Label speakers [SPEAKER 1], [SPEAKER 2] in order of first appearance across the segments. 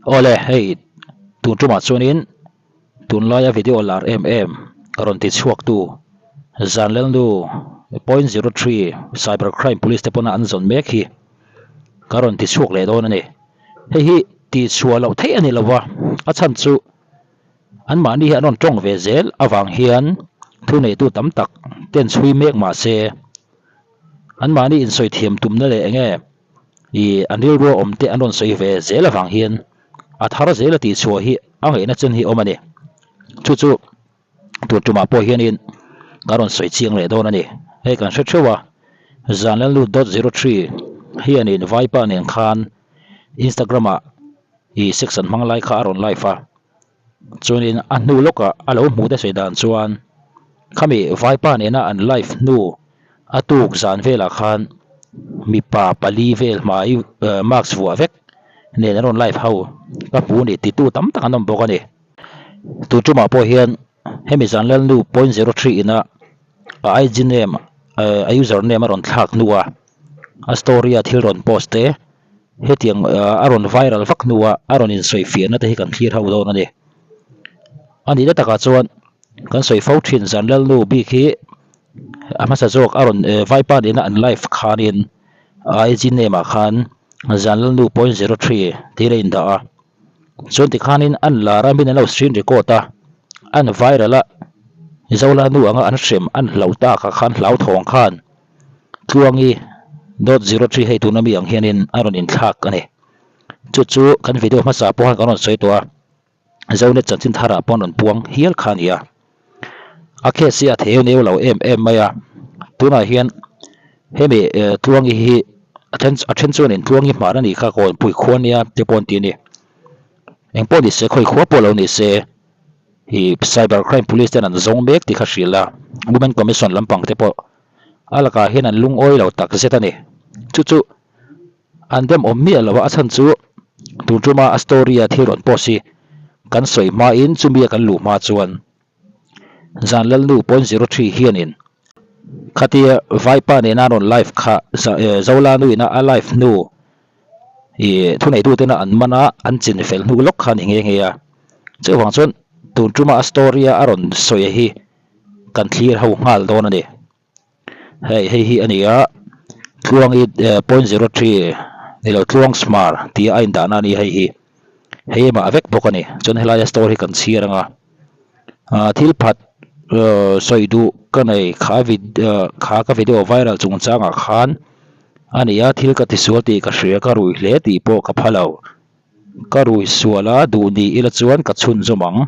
[SPEAKER 1] Awle hei tun tumah chuanin tunlaia video lar em em rawn ti chhuaktu Zanlelnu 0.03 cyber crime police te pawna an zawn mek hi ka rawn ti chhuak leh dawn a ni. Hei hi tihchhuah loh theih a ni lova, a chhan chu Anmahni hi an rawn tawng ve zel avang hian thuneitu tam tak ten chhui mek mah se, anmahni insawi thiam tumna leh enge ih an rilrua awm te an rawn sawi ve zel avang hian a thar zel a tihchhuah hi a ngaihna chen hi a awm a ni. Chu chu tun tumah pawh hianin kan rawn sawi chiang leh dawn a ni. Hei kan hre theuh a, Zanlalnu 0.03 hianin Vaipa nen khan Instagram-ah ih sex an hmang lai kha a rawn live a. Chuanin a hnu lawkah a lo hmuh te sawi dan chuan khami vaipa nena an live hnu a tuk zan velah khan mipa pali vel hmai mask vuah vek nen an rawn live ho ka hmu a ni titu tam tak an awm bawk a ni. Tun tumah pawh hian hemi zan lalnu 0.03 ina a IG name a user name a rawn thlak hnua a story a thil rawn post te Hetiang a rawn viral vak hnua a rawn insawi fiahna te hi kan thlir ho dawn a ni. A nihna takah chuan kan sawi fo thin zan lalnu bik hi a hmasa zawk a rawn vaipa nena an live khanin IG name ah khan zan lalnu 0.03 tiin a indah a. Chuan tikhanin an lar a min an lo screen record a, an viral a, Zolanu anga an hrem an hlauh tak ah khan hlauthawng khan Tluangi 0.03 hei tuna mi ang hianin a rawn inthlak a ni. Chu chu kan video hmasa pawh khan kan rawn sawi tawh a, Zonet chanchin tharah pawh an rawn puang hial kha a ni a. A case hi a theu neu lo em em mai a, tunah hian hemi Tluangi hi a then a then chuanin Tluangi hmar a nih kha Kawnpui khua nia te pawh an ti a ni. Engpawh ni se khawi khua pawh lo ni se ih cyber crime police ten an zawng mek tih kha hrilh a, Women Commission lampang te pawh A lakah hian an lungawi lo tak zet a ni. Chu chu an dem awm miah lo a, a chhan chu tun tuma a story a thil rawn post hi kan sawi hmain chumi a kan luh hma chuan Zan Lalnu 0.03 hianin khatia Vaipa nena an rawn live kha Zolanu ina a live hnu ih thuneitutena an man a, an chin fel hnu lawk kha a ni nghe nghe a. Chuvang chuan tun tuma a story a a rawn sawi hi kan thlir ho nghal dawn a ni. Hei hei hi a ni a, Tluangi 0.03 ni lo Tluang Smar tia a indahna a ni hei hi. Hei amah vek bawk a ni. Chuan helaia store hi kan chhiar anga thil phat sawi duh ka nei kha kha ka video viral chungchangah khan a ni a, thil ka tisual tih ka hria ka rui hle tih pawh ka pha lo. Ka rui sual a duh ni ila chuan ka chhunzawm ang.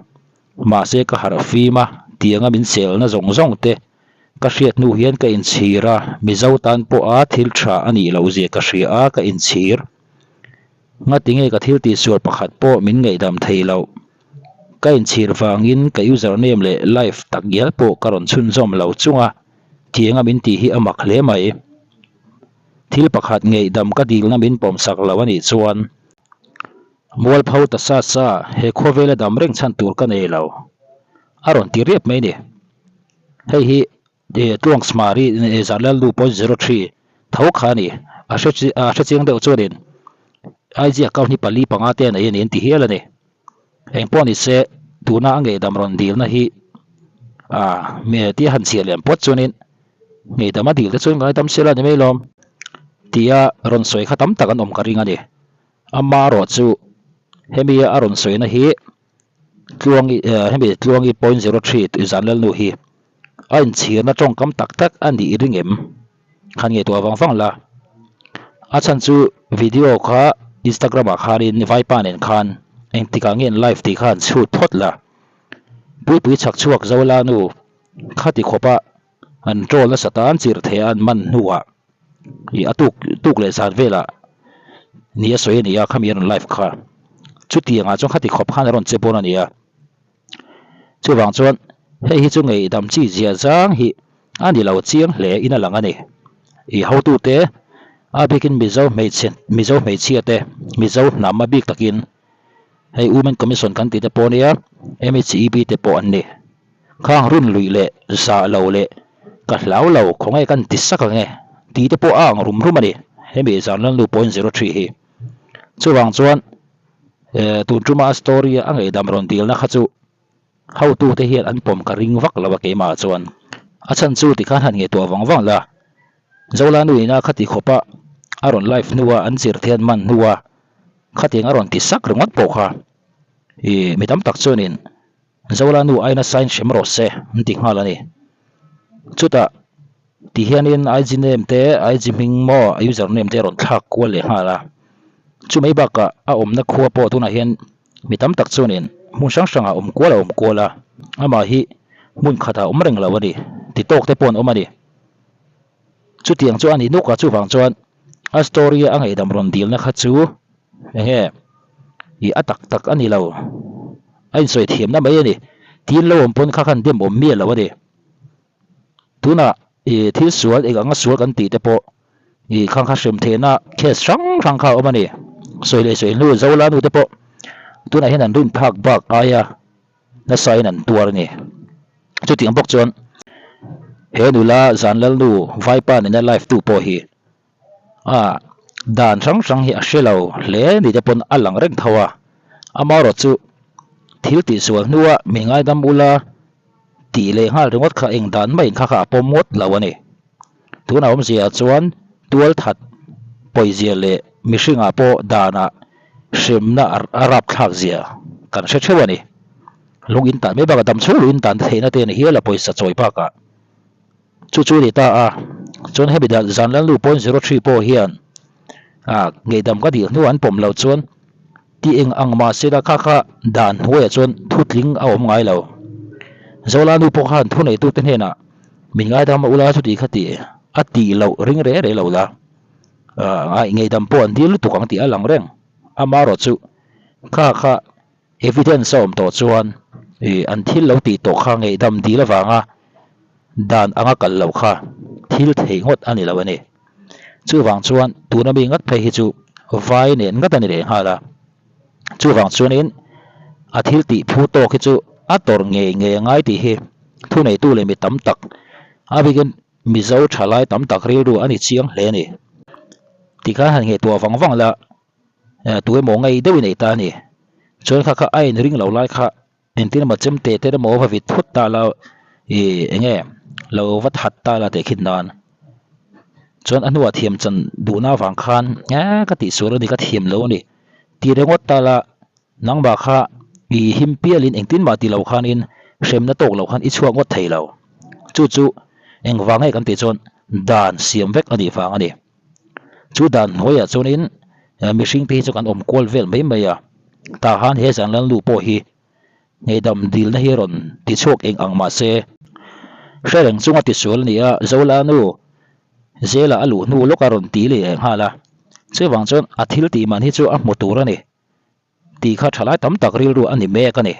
[SPEAKER 1] Mahse ka harh fim a, tianga min selna zawng zawng te ka hriat hnu hian ka inchhir a, Mizo tan pawha thil tha a nih loh zia ka hria a, ka inchhir. Ngatinge ka thil tihsual pakhat pawh min ngaihdam thei loh. Ka inchhir vangin ka username leh live takngial pawh ka rawn chhunzawm lo chung a, tianga min tih hi a mak hle mai. Thil pakhat ngaihdam ka dilna min pawmsak lo a nih chuan Mualpho ta sa sa, he khawvela dam reng chhan tur ka nei lo. A rawn ti riap mai ni. Hei hi Tluang Smari Zanlalnu 0.03 tho kha a ni. A hre a hre chiang deuh chuanin IG account hi pali panga te a nei a ni an ti hial a ni. Engpawh ni se tuna a ngeihdam rawn dilna hi a tia han chhiah lem pawt chuanin ngeihdam a dil te chuan ngaidam se la ni mai lawm tia rawn sawi kha tam tak an awm ka ring a ni. Amaherawh chu hemi a rawn sawina hi Tluangi hemi Tluangi 0.03 tih Zanlalnu hi a inchhirna tawngkam tak tak a nih ring em? Khan ngaihtuah vang vang la. A chhan chu video kha Instagram ah khanin Vaipa nen khan engtikah nge an live tih kha an chhut phawt la. Puipui chhak chhuak Zolanu khati khawpa An troll nasa tan chirh thei a an man hnuah ih a tuk tuk leh zan velah ni a sawi a ni a khami a rawn live kha chutiang ah chuan khati khawp khan a rawn che bawn a ni a chuvang chuan hei hi chu ngeihdam chi zia zang hi a ni lo chiang hle in a lang a ni ih hotute a bikin Mizo hmeichhe Mizo hmeichhia te Mizo hnam a bik takin hei Women Commission kan tih te pawh a nia M_H_E_B te pawh an ni. Khang run luih leh zah lo leh ka hlau lo khawnge kan ti sak ang e tih te pawh a ang rum rum a ni hemi zan lalnu 0.03 hi. Chuvang chuan Tun tuma a story a ngaihdam rawn dilna kha chu hotute hian an pawm ka ring vak lo a keimah chuan. A chhan chu tikhan han ngaihtuah vang vang la. Zola nu ina khati khawpa a rawn live hnua an chirh te an man hnua khatiang a rawn ti sak ringawt pawh kha ih mi tam tak chuanin Zola nu aina sign hrem rawh se an ti nghal a ni. Chutah ti hianin IG name te IG hming maw a user name te a rawn thlak kual leh nghal a. Chumai bakah a awmna khua pawh tunah hian mi tam tak chuanin hmun hrang hrangah awm kual a awm kual a, amah hi hmun khatah a awm reng lo a ni ti tawk te pawh an awm a ni. Chutiang chu a ni nuk a, chuvang chuan a story a ngaihdam rawn dilna kha chu enge ih a tak tak a ni lo, a insawi thiamna mai a ni. Tin lo awm pawn kha khan dem awm miah lo a ni. Tunah ih thil sual eng anga sual kan tih te pawh ih khang kha hrem theihna case hrang hrang kha a awm a ni. Sawi leh sawi hnu Zola nu te pawh tunah hian an rin phak bak aia nasa in an tuar a ni. Chutiang bawk chuan he nula zan lalnu vaipa nena live tu pawh hi a dan hrang hrang hi a hre lo hle ni te pawn a lang reng tho a. Amaherawh chu thil tihsual hnua mi ngaidam ula tih leh nghal ringawt kha eng dan maiin kha kha a pawm ngawt lo a ni. Tunah awmzia chuan tual that pawizia leh mihringah pawh danah hremna a rapthlak zia kan hre theuh a ni. Lung in tan mai bakah dam chhung lung in tan theihna te ni hial a pawisa chawi bakah chu chu a ni ta a. Chuan hemi dan zan lalnu 0.03 pawh hian ah ngeihdam ka dil hnuah an pawm loh chuan ti eng ang mahse la kha kha dan hnuaiah chuan thutling a awm ngai lo. Zolanu pawh khan thuneitute hnenah min ngaidam a ula chuti kha ti a tih loh ring reh reh lo la. Ah ngeihdam pawh an dil lutuk ang tih a lang reng. Amaherawh chu kha kha evidence a awm tawh chuan ih an thil lo tih tawh kha ngeihdam dil avanga dan anga kal loh kha thil theih ngawt a ni lo a ni. Chuvang chuan tuna mi ngat phei hi chu vai nen ngat a ni leh nghal a. Chuvang chuanin a thil tih phu tawk hi chu a tawrh ngei ngei a ngai tih hi thuneitu leh mi tam tak a bikin Mizo thalai tam tak rilru a ni chiang hle a ni. Tikhan han ngaihtuah vang vang la, tu emaw ngei deuhin ei ta a ni. Chuan kha kha a inring lo lai kha engtin emaw chem te te emaw va vit phut ta la ih eng nge lo va that ta la teh khin nan. Chuan a hnuah thiam chan duhna avang khan eh ka tihsual a ni ka thiam lo a ni tih ringawt ta la Nangmah kha i him pialin engtin mah ti lo khanin hremna tawk lo khan i chhuak ngawt thei lo. Chu chu engvang nge kan tih chuan dan siam vek a nih vang a ni. Chu dan hnuaiah chuanin mihring te hi chu kan awm kual vel mai mai a. Tah khan he zan lalnu pawh hi ngeihdam dilna hi rawn ti chhuak eng ang mah se hre reng chunga tisual a ni a, Zolanu zela a luh hnu lawk a rawn ti leh nghal a. Chuvang chuan a thil tih man hi chu a hmu tur a ni. Tih kha thalai tam tak rilru a ni mek a ni.